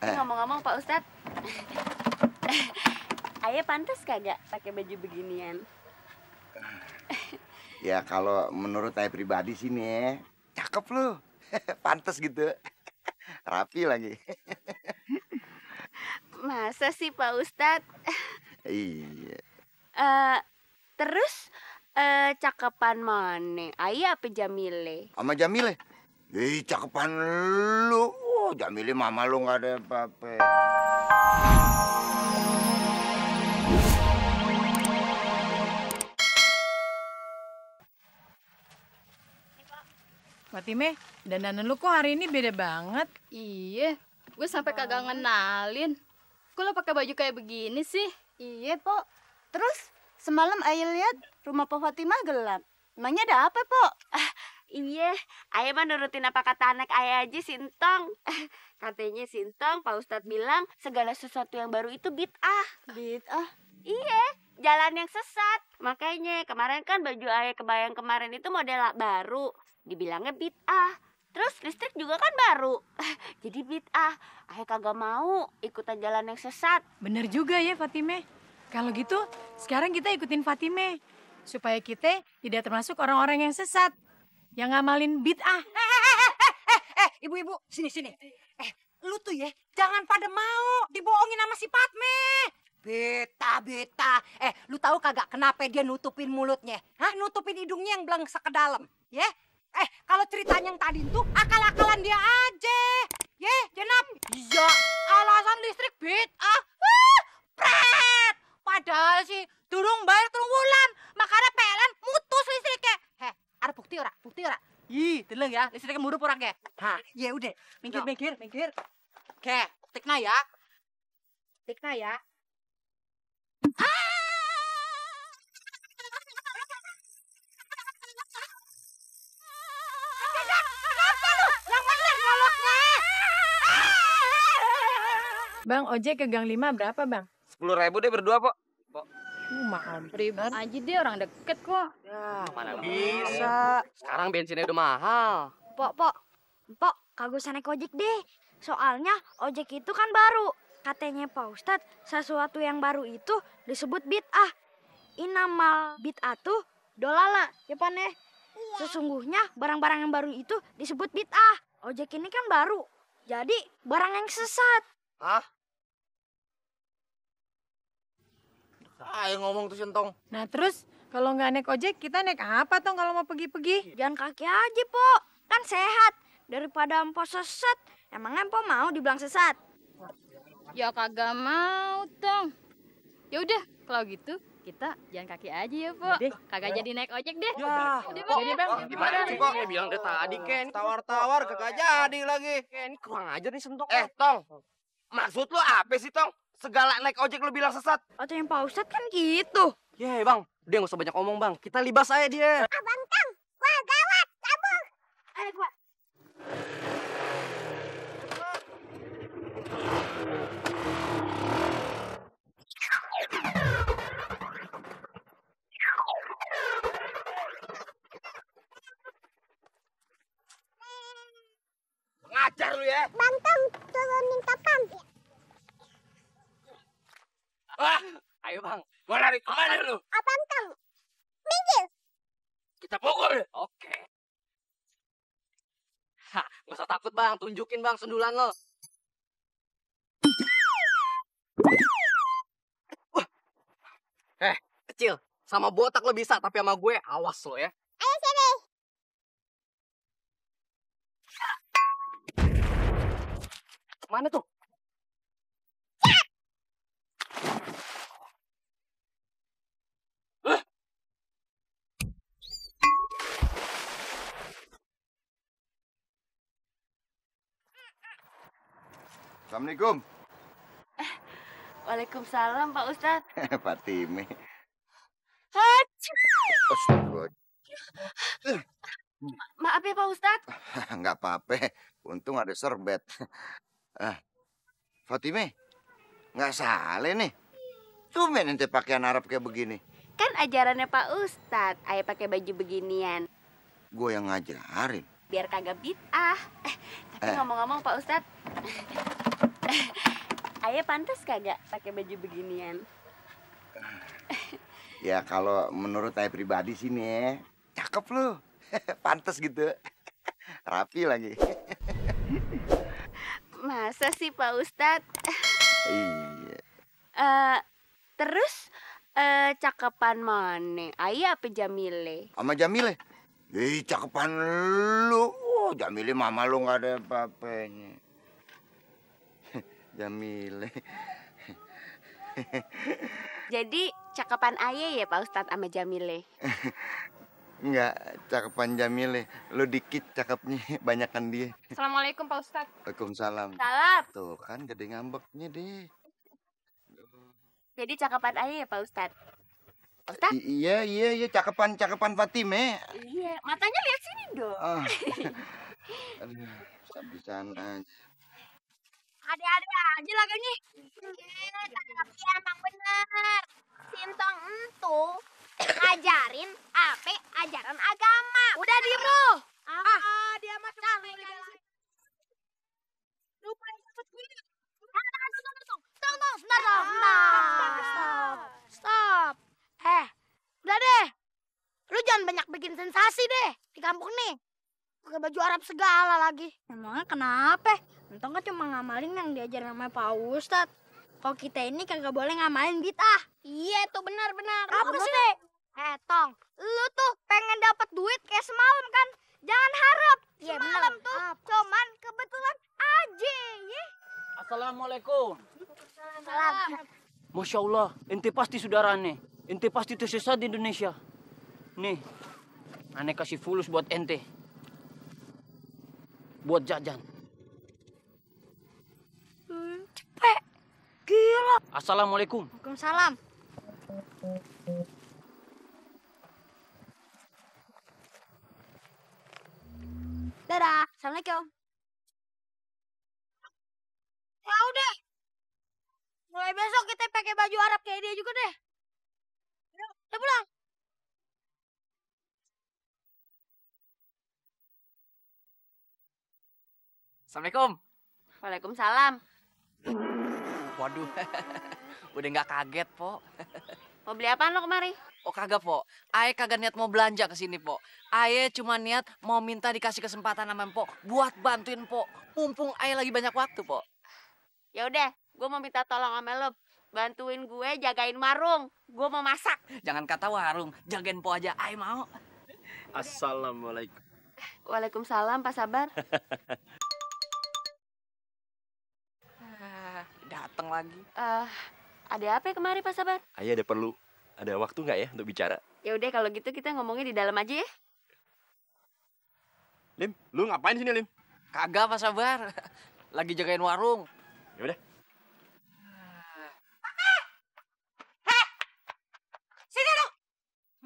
Ngomong-ngomong Pak Ustadz, ayah pantas kagak pakai baju beginian? Ya kalau menurut saya pribadi sih nih, cakep lu. Pantes gitu. Rapi lagi. Masa sih Pak Ustadz? Iya. Terus cakepan mana? Ayah apa Jamile? Sama Jamile. Ih, cakepan lu. Oh, Jamile mama lu nggak ada apa-apa. Fatime, dandanan lu kok hari ini beda banget? Iya, gue sampai kagak ngenalin. Kok lo pakai baju kayak begini sih? Iya, Pok. Terus semalam ayah lihat rumah Pok Fatimah gelap. Emangnya ada apa, Pok? Iya, ayah mah nurutin apa kata anak ayah aja, Sintong. Katanya Sintong, Pak Ustadz bilang segala sesuatu yang baru itu bid'ah. Bid'ah? Iya, jalan yang sesat. Makanya kemarin kan baju ayah kebayang kemarin itu model baru. Dibilangnya bid'ah. Terus listrik juga kan baru. Jadi bid'ah. Ayah kagak mau ikutan jalan yang sesat. Bener juga ya Fatime. Kalau gitu sekarang kita ikutin Fatime. Supaya kita tidak termasuk orang-orang yang sesat. Yang ngamalin bid'ah. Ibu-ibu, sini. Lu tuh ya, jangan pada mau dibohongin sama si Fatme. Beta. Lu tahu kagak kenapa dia nutupin mulutnya? Hah, nutupin hidungnya yang belangsak ke dalam, ya? Kalau ceritanya yang tadi tuh akal-akalan dia aja. Ya, Jenap. Iya, alasan listrik bid'ah. Pret. Padahal sih durung bayar 3 bulan, makanya PLN mutus listriknya. Ada bukti ora? Ih, teleng ya, listriknya murup orang ya. Hah, ya udah, minggir. Oke, tikna ya. Bang, ojek ke Gang 5 berapa, Bang? 10.000 deh berdua, Pok. Mahal. Ribet aja deh, orang deket kok. Ya, mana bisa. Sekarang bensinnya udah mahal. Pok, kagak usah naik ojek deh. Soalnya ojek itu kan baru. Katanya Pak Ustadz, sesuatu yang baru itu disebut bid'ah. Inamal bid'ah tuh dolala, ya Pan ya? Sesungguhnya barang-barang yang baru itu disebut bid'ah. Ojek ini kan baru, jadi barang yang sesat. Hah? Ayo ngomong tuh Sintong. Nah terus kalau nggak naik ojek kita naik apa Tong kalau mau pergi-pergi? Jalan kaki aja, Pok. Kan sehat. Daripada empok sesat. Emangnya empok mau dibilang sesat? Ya kagak mau, Tong. Ya udah, kalau gitu kita jalan kaki aja ya, Pok. Kagak jadi naik ojek deh. Ya, udah, Pok. Bang. Gimana sih, Pok? Ya bilang dari tadi, Ken. Tawar-tawar kagak jadi lagi. Ken, kurang ajar nih Sintong. Tong. Maksud lu apa sih, Tong? Segala naik ojek lu bilang sesat. Atau yang Pak Ustadz kan gitu. Ye, Bang. Dia nggak usah banyak ngomong, Bang. Kita libas aja dia. Abang Tang, wah gawat, kabur. Ayo gua. Ngajar lu ya. Bang Tang, turunin papan. Ayo, Bang. Mau lari kemana lu? Abang Tang, minggir. Kita pukul. Oke. Hah, nggak usah takut, Bang. Tunjukin, Bang, sundulan lo. Wah. Kecil. Sama botak lo bisa, tapi sama gue awas lo ya. Ayo sini. Mana tuh? Assalamualaikum. Waalaikumsalam Pak Ustadz. Fatime. Hacu. Astagfirullah. Maaf ya Pak Ustadz. Nggak apa-apa. Untung ada serbet. Fatime, nggak salah nih. Tumben ente pakaian Arab kayak begini. Kan ajarannya Pak Ustadz, ayah pakai baju beginian. Gue yang ngajarin. biar kagak bid'ah. Tapi ngomong-ngomong Pak Ustadz, ayah pantas kagak pakai baju beginian? Ya kalau menurut saya pribadi sih nih, cakep lu. Pantes gitu. Rapi lagi. Masa sih Pak Ustadz? Iya. Terus cakepan mana? Ayah apa Jamile? Sama Jamile. Cakepan lu. Oh, Jamile mama lu nggak ada apa-apanya. Jamile. Jadi cakepan ayah ya Pak Ustadz sama Jamile? Enggak, cakepan Jamile. Lu dikit cakepnya, banyakan dia. Assalamualaikum Pak Ustadz. Waalaikumsalam. Salam. Tuh kan gede ngambeknya deh. Jadi cakepan ayah ya Pak Ustadz? Ustadz? Iya, cakepan Fatime. Iya, matanya lihat sini dong. Aduh, bisa-bisaan aja. Ada-ada aja lagi nih. Tapi emang bener. Sintong entu ngajarin apa ajaran agama. Udah diem lu. Dia mah cuma lupa ikut gue. Tunggu, sebentar dong. Stop. Udah deh. Lu jangan banyak bikin sensasi deh di kampung nih. Pakai baju Arab segala lagi. Emangnya kenapa? Entong kan cuma ngamalin yang diajarin sama Pak Ustadz. Kalau kita ini kagak boleh ngamalin bid'ah. Iya tuh benar-benar. Apa sih? Tong, lu tuh pengen dapat duit kayak semalam kan? Jangan harap. Iya semalam tuh cuman kebetulan aja ya. Assalamualaikum. Salam. Masya Allah, ente pasti saudarane. Ente pasti tersesat di Indonesia. Nih, aneh kasih fulus buat ente. Buat jajan. Cepet. Gila. Assalamualaikum. Waalaikumsalam. Dadah. Assalamualaikum. Ya udah. Mulai besok kita pakai baju Arab kayak dia juga deh. Udah pulang. Assalamualaikum. Waalaikumsalam. Waduh, udah nggak kaget, Po. Mau beli apaan lo kemari? Oh kagak, Po. Aye kagak niat mau belanja ke sini, Po. Aye cuma niat mau minta dikasih kesempatan sama Po buat bantuin Po. Mumpung Aye lagi banyak waktu, Po. Ya udah, gue mau minta tolong sama lo. Bantuin gue jagain warung. Gue mau masak. Jangan kata warung, jagain Po aja. Aye mau. Assalamualaikum. Waalaikumsalam, Pak Sabar. Datang lagi. Ada apa ya kemari Pak Sabar? Ayah ada perlu. Ada waktu nggak ya untuk bicara? Ya udah kalau gitu kita ngomongnya di dalam aja ya. Lim, lu ngapain sini, Lim? Kagak, Pak Sabar. Lagi jagain warung. Ya udah. Sini lu.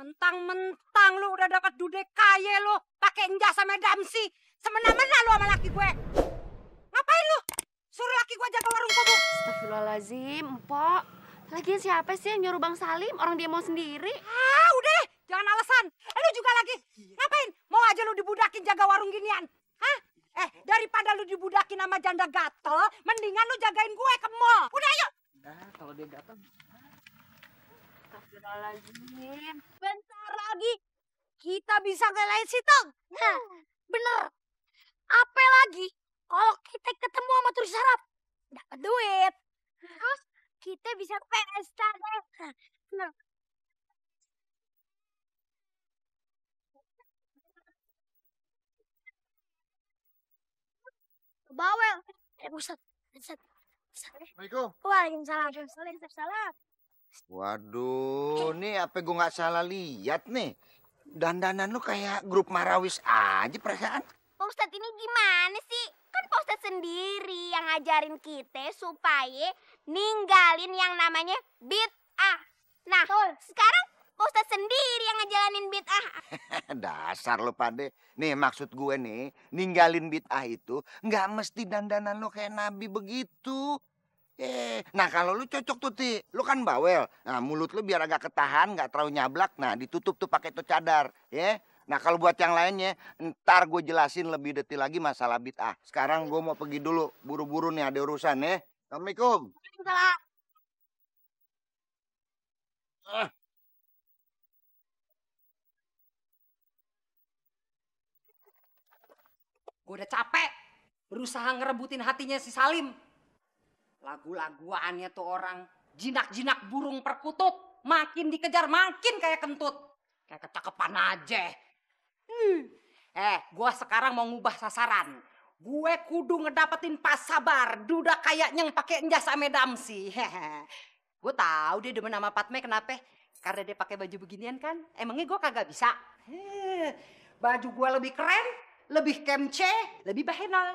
Mentang-mentang lu udah dapat dude kaya lu, pakai enjas sama damsi. Semena-mena lu sama laki gue. Ngapain lu? Suruh laki gue jaga warung kobo. Astagfirullahaladzim, Mpok. Lagian siapa sih yang nyuruh Bang Salim? Orang dia mau sendiri. Udah deh, jangan alasan. Lu juga lagi. Ngapain? Mau aja lu dibudakin jaga warung ginian? Hah? Daripada lu dibudakin sama janda gatel, mendingan lu jagain gue ke mall. Udah ayo. Nah, kalau dia gatel. Astagfirullahaladzim. Bentar lagi kita bisa ngelain Sintong. Nah, bener. Apa lagi kalau kita ketemu sama turis Arab? Dapat duit. Terus kita bisa pesta deh. Bener. Bawel. Ustaz. Assalamualaikum. Waalaikumsalam. Waalaikumsalam. Waduh, nih apa gue nggak salah lihat nih. Dandanan lu kayak grup Marawis aja perasaan. Pak Ustadz ini gimana sih? Kan Pak Ustadz sendiri yang ngajarin kita supaya ninggalin yang namanya bid'ah. Nah, sekarang Pak Ustadz sendiri yang ngejalanin bid'ah. Dasar lu Pade. Nih maksud gue nih, ninggalin bid'ah itu nggak mesti dandanan lu kayak Nabi begitu. Nah kalau lu cocok tuh Ti, lu kan bawel. Nah mulut lu biar agak ketahan, nggak terlalu nyablak. Nah ditutup tuh pakai tuh cadar, ya. Nah kalau buat yang lainnya, ntar gue jelasin lebih detail lagi masalah bid'ah. Sekarang gue mau pergi dulu, buru-buru nih ada urusan ya. Assalamualaikum. Gue udah capek berusaha ngerebutin hatinya si Salim. Lagu-laguannya tuh orang jinak-jinak burung perkutut. Makin dikejar makin kayak kentut. Kayak kecakepan aja. Gue sekarang mau ngubah sasaran. Gue kudu ngedapetin Pas Sabar. Duda kayak yang pakai jas ame damsi. Gue tahu dia demen sama Patme kenapa? Karena dia pakai baju beginian kan. Emangnya gue kagak bisa? Baju gue lebih keren, lebih kemce, lebih bahenol.